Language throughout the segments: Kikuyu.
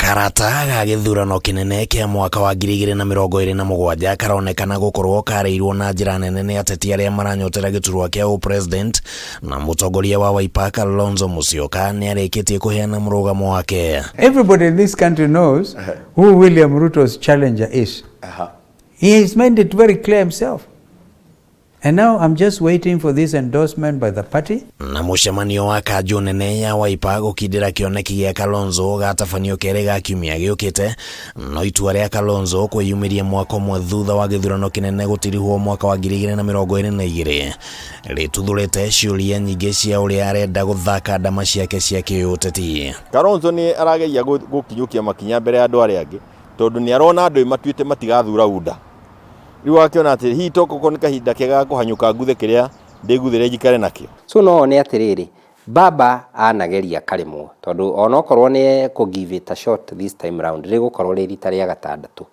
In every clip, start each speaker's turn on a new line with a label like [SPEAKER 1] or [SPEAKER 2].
[SPEAKER 1] Karata ga gĩthurano kĩnene kĩa mwaka wa 2027 karonekana gũkorwo karĩirwo na njĩra nene nĩ ateti arĩa maranyotera gĩturwa kĩa ũpresident, na mũtongoria wa Wiper Kalonzo Musyoka nĩarĩkĩtie kũheana mũrũgamo wake.
[SPEAKER 2] Everybody in this country knows who William Ruto's challenger is. He has made it very clear himself. And now I'm just waiting for this endorsement by the party.
[SPEAKER 1] Na mũcemanio wa kanjũ nene ya Wiper gũkindĩra kĩoneki gĩa Kalonzo gatabanio kerĩ ga kiumia gĩũkĩte, no itua rĩa Kalonzo kwĩyumĩria mwaka ũmwe thutha wa gĩthurano kĩnene gũtirihwo mwaka wa 2022 rĩtuthũrĩte ciũria nyingĩ cia ũrĩa arenda gũthaka ndama ciake cia kĩũteti.
[SPEAKER 3] Kalonzo nĩ arageria gũkinyũkia makinya mbere ya andũ arĩa angĩ, tondũ nĩ arona andũ matuĩte matigathura UNDA. Rĩu akĩona atĩ hihi to koko nĩ kahinda kega ga kũhanyũka nguthe kĩrĩa ndĩguthĩre njikare nakĩo.
[SPEAKER 4] So no one atĩrĩrĩ, baba anageria karĩmwo, tondũ onokorwo nĩ kũ give it a shot this time round, rĩgũkorwo rĩ rita rĩa gatandatũ.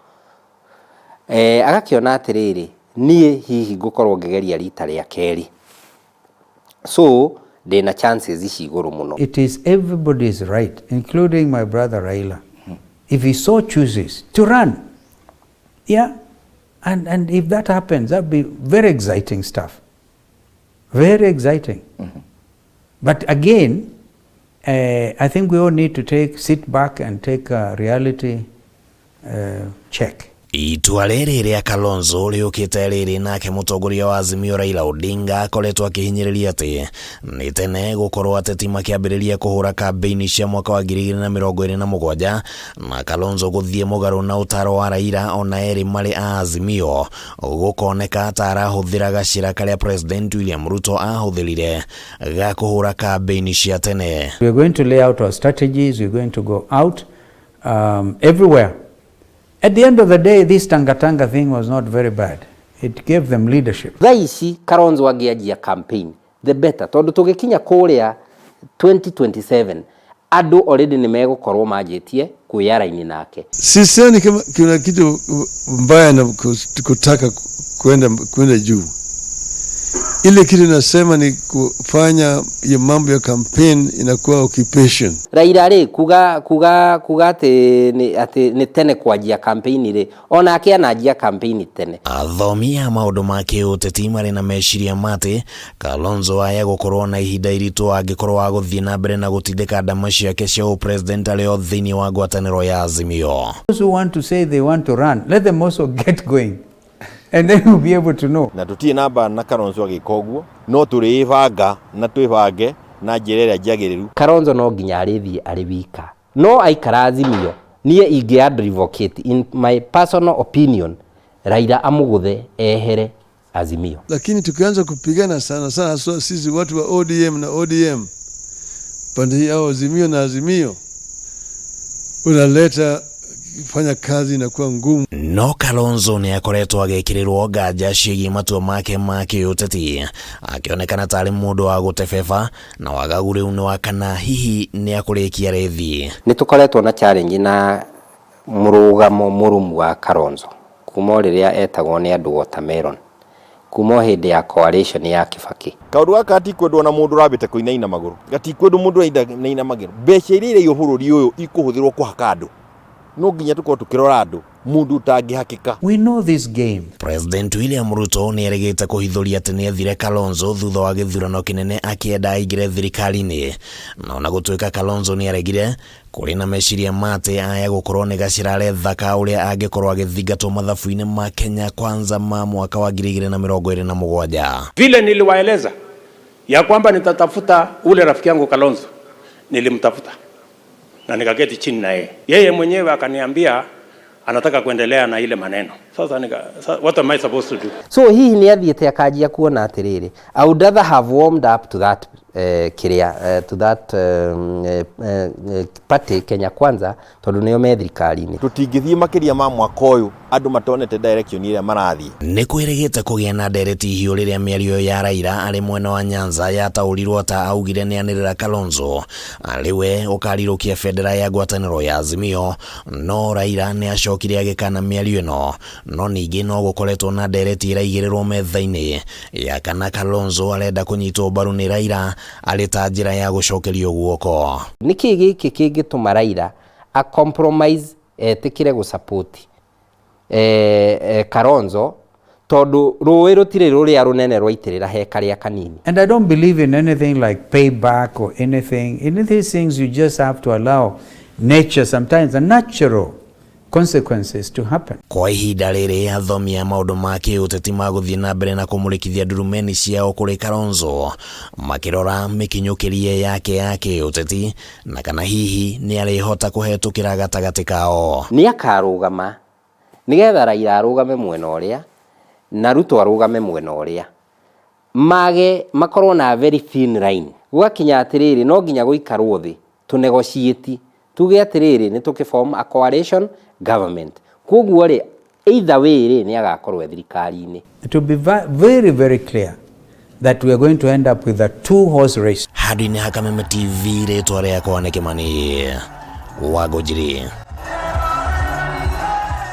[SPEAKER 4] Agakĩona atĩrĩrĩ, niĩ hihi ngũkorwo ngĩgeria rita rĩa kerĩ, so ndĩna chances ici igũrũ mũno.
[SPEAKER 2] It is everybody's right, including my brother Raila, if he so chooses to run. Yeah. And if that happens, that'd be very exciting stuff. Very exciting. But again, I think we all need to sit back and take a reality check.
[SPEAKER 1] Itua rĩrĩ rĩa Kalonzo rĩũkĩte rĩrĩ nake mũtongoria wa Azimio Raila Odinga akoretwo akĩhinyĩrĩria atĩ nĩ tene gũkorwo ateti makĩambĩrĩria kũhũra kambĩini cia mwaka wa 2027, na Kalonzo gũthiĩ mũgarũ na ũtaro wa Raila ona erĩ marĩ a Azimio gũkoneka ta arahũthĩra gacĩra karĩa President William Ruto ahũthĩrire ga kũhũra kambĩini cia tene.
[SPEAKER 2] We are going to lay out our strategies, we are going to go out everywhere. At the end of the day, this Tangatanga thing was not very bad. It gave them leadership.
[SPEAKER 4] Thaa ici Kalonzo angĩanjia campaign, the better, tondũ tũgĩkinya kũrĩa 2027 andũ already nĩ megũkorwo manjĩtie kwĩyara-inĩ nake.
[SPEAKER 5] Sisioni kama kuna kitu mbaya na kutaka kwenda juu. Ile kitu nasema ni kufanya ya mambo ya campaign inakuwa occupation.
[SPEAKER 4] Raila rĩ kuga atĩ nĩ tene kwanjia campaign rĩ, onake ananjia campaign tene.
[SPEAKER 1] Athomi a maũndũ ma kĩũteti marĩ na meciria matĩ Kalonzo aya gũkorwo na ihinda iritũ angĩkorwo wa gũthiĩ na mbere na gũtindĩka ndama ciake cia ũpresident arĩ o thĩinĩ wa ngwatanĩro ya Azimio.
[SPEAKER 2] Those who want to say they want to run, let them also get going. And then we'll be able to know.
[SPEAKER 3] Na tũtirĩ namba na Kalonzo agĩka ũguo, no tũrĩĩbanga na twĩbange na njĩra ĩrĩa njagĩrĩru.
[SPEAKER 4] Kalonzo no nginya arĩthiĩ arĩ wika, no aikara Azimio, niĩ ingĩ advocate, in my personal opinion, Raila amũgũthe ehere Azimio.
[SPEAKER 5] Lakini tukianza kupigana sana sana, haswa sisi watu wa ODM na ODM pande hii au Azimio na Azimio, unaleta fanya kazi inakuwa ngumu.
[SPEAKER 1] No Kalonzo nĩ akoretwo agĩkĩrĩrwo nganja ciĩgiĩ matua make ma kĩũteti, akĩonekana tarĩ mũndũ wa gũtebeba, na wagagu rĩu nĩ wa kana hihi nĩ akũrĩkia rĩthi.
[SPEAKER 4] Nĩ tũkoretwo na challenge na mũrũgamo mũrũmu wa Kalonzo kuma o rĩrĩa etagwo nĩ andũ watermelon, kuma o hĩndĩ ya coalition ya Kibaki.
[SPEAKER 3] Kaũndũ gaka gatikwendwo na mũndũ ũrambĩte kũinaina magũrũ, gatikwendwo mũndũ ũrainaina magũrũ. Mbeca iria iraiywo bũrũri ũyũ ikũhũthĩrwo kũhaka andũ, no nginya tũkorwo tũkĩrora andũ, mũndũ ũtangĩhakĩka.
[SPEAKER 2] We know this game.
[SPEAKER 1] President William Ruto nĩ erĩgĩte kũhithũria atĩ nĩ ethire Kalonzo thutha wa gĩthurano kĩnene akĩenda aingĩre thirikari-inĩ, na ona gũtuĩka Kalonzo nĩ aregire, kũrĩ na meciria ma atĩ aya gũkorwo nĩ gacĩra aretha ka ũrĩa angĩkorwo agĩthingatwo mathabu-inĩ ma Kenya Kwanza ma mwaka wa 2027.
[SPEAKER 6] Vile niliwaeleza ya kwamba nitatafuta ule rafiki yangu Kalonzo, nilimtafuta na nikaketi chini na yeye. Yeye mwenyewe akaniambia anataka kuendelea na ile maneno. Sasa what am I supposed to do?
[SPEAKER 4] So hihi nĩ athiĩte akanjia kuona atĩrĩrĩ, I would rather have warmed up to that kĩrĩa to that party Kenya Kwanza, tondũ nĩo me thirikari-inĩ.
[SPEAKER 3] Tũtingĩthiĩ makĩria ma mwaka ũyũ andũ matonete direction ĩrĩa marathiĩ.
[SPEAKER 1] Nĩ kwĩrĩgĩte kũgĩa na ndereti hiũ rĩrĩa mĩario ya Raila arĩ mwena wa Nyanza yataũrirwo ta augire nĩ anĩrĩra Kalonzo arĩ we ũkarirũkia bendera ya ngwatanĩro ya Azimio, no Raila nĩ acokire agĩkana mĩario ĩno. No ningĩ no gũkoretwo na ndereti ĩraigĩrĩrwo metha-inĩ ya kana Kalonzo arenda kũnyitwo mbaru nĩ Raila arĩ ta njĩra ya gũcokerio guoko.
[SPEAKER 4] Nĩkĩ gĩkĩ kĩngĩtũma Raila A compromise etĩkĩre gũ support Kalonzo tondũ rũĩ rũtirĩ rũrĩa rũnene rwaitĩrĩra he karĩa kanini.
[SPEAKER 2] And I don't believe in anything like payback or anything. In these things, you just have to allow nature sometimes, the natural consequences to happen.
[SPEAKER 1] Kwa ihinda rĩrĩ athomi a maũndũ ma kĩũteti magũthiĩ na mbere na kũmũrĩkithia ndurumeni ciao kũrĩ Kalonzo makĩrora mĩkinyũkĩrie yake ya kĩũteti na kana hihi nĩ arĩhota kũhetũkĩra gatagatĩ kao.
[SPEAKER 4] Nĩ akarũgama nĩgetha Raila arũgame mwena ũrĩa na Ruto arũgame mwena ũrĩa mage makorwo na very thin line gũgakinya atĩrĩrĩ no nginya gũikarwo thĩ tũ negotiate tuge atĩrĩrĩ nĩ tũkĩ form a coalition government koguo rĩ either way rĩ nĩ agakorwo e thirikari-inĩ.
[SPEAKER 2] To be very, very clear that we are going to end up with a two-horse race.
[SPEAKER 1] Handũ-inĩ ha Kameme TV rĩtwa rĩakwa nĩ Kĩmani Wangũnjiri.